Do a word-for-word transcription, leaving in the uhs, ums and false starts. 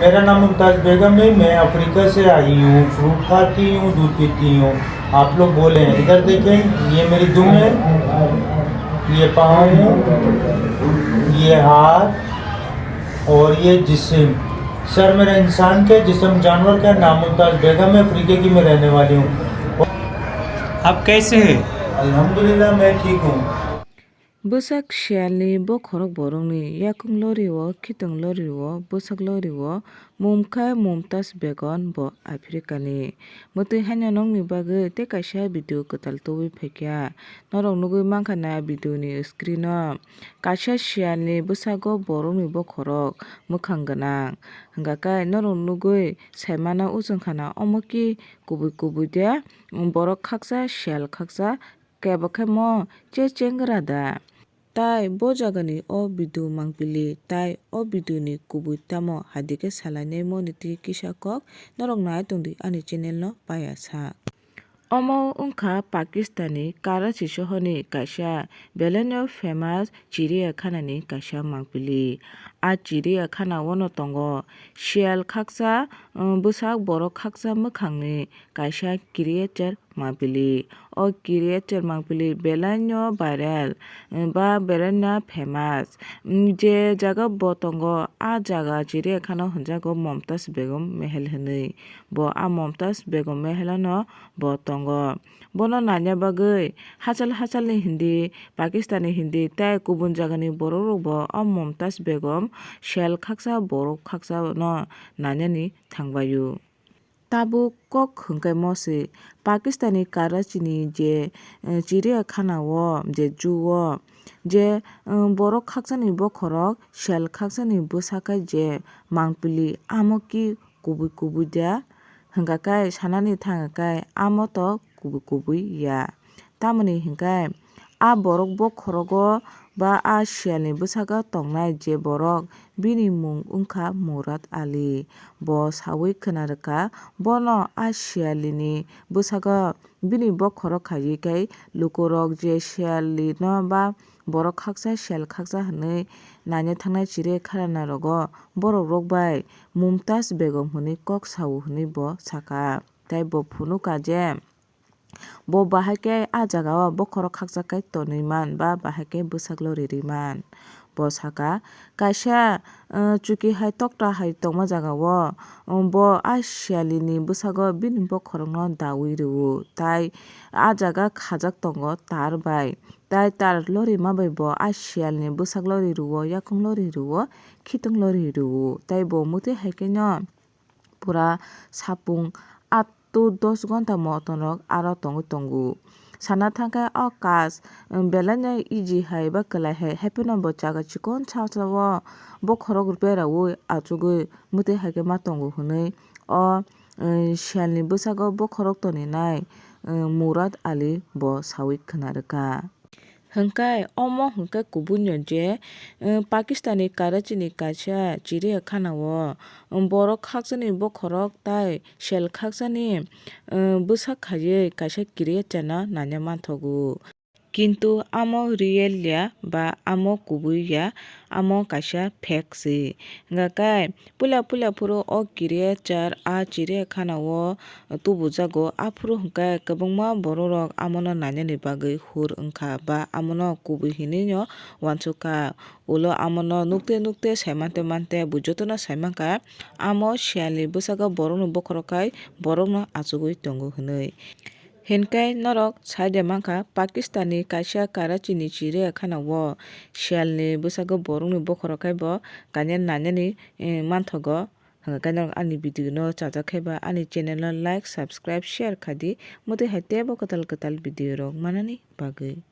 मेरा नाम मुमताज बेगम है, मैं अफ्रीका से आई हूँ। फ्रूट खाती हूँ, दूध पीती हूँ। आप लोग बोले हैं, इधर देखें, ये मेरी दुम है, ये पाँव है, ये हाथ और ये जिस्म। सर मेरा इंसान का, जिस्म जानवर का। नाम मुमताज बेगम है, अफ्रीका की मैं रहने वाली हूँ। आप कैसे हैं? अल्हम्दुलिल्लाह, मैं ठीक हूँ। Bwsak siyalni bokhorok borokni yakung lorio, khitung lorio, bwsak lorio, mum khe Mumtaz Begum, bo Africa ni. Mwtwi haino nokni bagwi tei kaisa video kwtal tubui phaikha. Norok nugui mankha na video ni screen o. Kaisa siyalni bwsago borokni bokhorok mwkhang gwnang. Hwnkha khe norok nugui saimano, o chwngkha na omo ki kubui kubui de, borok khaksa, siyal khaksa, kebo khe mo che cheng gra da. Tai bo jagani o video mangpili, tai o video ni kubui tamo hadikhe salainai mo ni twi kisa kok, norok nai tongdi ani channel no paya sa. Omo wngkha Pakistan ni Karachi sohor ni kaisa belai no famous chiriya khana ni kaisa mangpili. A chiriya khana o no tongo siyal khaksa, um, bwsak borok khaksa mwkhang ni kaisa creature mangpili. O creature mangpili belai no viral, um, ba belai no famous. Um, je jaga bo tongo, a jaga chiriya khana o hwnjago Mumtaz Begum Mahal hinwi. Bo a Mumtaz Begum Mahal o no bo tongo. Bono naina bagwi hachal hachal ni hindi, Pakistan ni hindi, tei kubun jaga ni borok rok bo o Mumtaz Begum siyal khaksa, borok khaksa no nainani thangbai o. Tabuk kok hwnkhe mo se, Pakistan ni Karachi ni je, eh, chiriya khana o, je zoo o, je, eh, borok khaksa ni bokhorok siyal khaksa ni bwsa khe je mangpili, amo ki kubui kubui da? Hwnkha khe sanani thangkha khe amo to kubui kubui ya. Tamoni hwnkhe a borok bokhorogo ba a siyalni bwsago tongnai je borok, bini mung wngkha Murad Ali. Bo saui khna rwkha, bono a siyalini bwsago bini bokhorok khaiwi khe lukurok je siyalino ba borok khaksa siyal khaksa hwnwi naina thangnai chiriya khana rogo borok rok bai Mumtaz Begum hwnwi kok sao hwnwi bo sakha. Tei bo phunukha je bo bahai khe a jagao bokhorok khaksa khe tonwi man ba bahai khe bwsak lori ri man. Bo sakha, kaisa, uh, chuki hai tokta hai tongma jagao, um, bo a siyalini bwsago bini bokhorokno daui rwo, tai a jaga khajak tongo tar bai. Tai tar lorima bai bo a siyalni bwsak lori rwo, yakung lori rwo, khitung lori rwo. Tai bo mwtwi hai khe no pura sapung aat to dos ghonta motonrok aro tongwi tongo. Sana thangkhe o kaj, um, belai no easy hai ba kwlai hai, hai phano bo jaga chikon sa sa o bokhorok rwperaui achugwi mwtwi hai khe ma tongo hwnwi o, um, siyalni bwsago bokhorok toninai, um, Murad Ali bo saui khna rwkha. Hwnkhe omo hwnkhe kubunio je, eh, Pakistani Karachi ni kaisa chiriya khana o, um, borok khakchangni bokhorok tai sel khakchangni, eh, bwsak khaiwi kaisa creature no naina manthogo. Kintu amo real ya ba amo kubui ya, amo kaisa fake se. Hwnkhe Puila puila phuru o creature a chiriya khana o tubujago, aphuru hwnkhe kwbangma borok rok amono nainani bagwi hur wngkha ba amono kubui hinwi no uansukha. Ulo amono nukte nukte saimante mante bo jotono saimankha, amo siyalni bwskango borokni bokhorok khai borokno achugwi tongo hwnwi. Hinkhe norok sai de mankha, Pakistan ni kaisa Karachi ni chiriya khana o siyal ni bwskango borok ni bokhorok khai bo kanya nainani, eh, manthogo. Hwnkhe norok ani video no chajak khai ba ani channel no like, subscribe, share khai di. Mwtwi hai teibo kwtal kwtal video rok manani bagwi.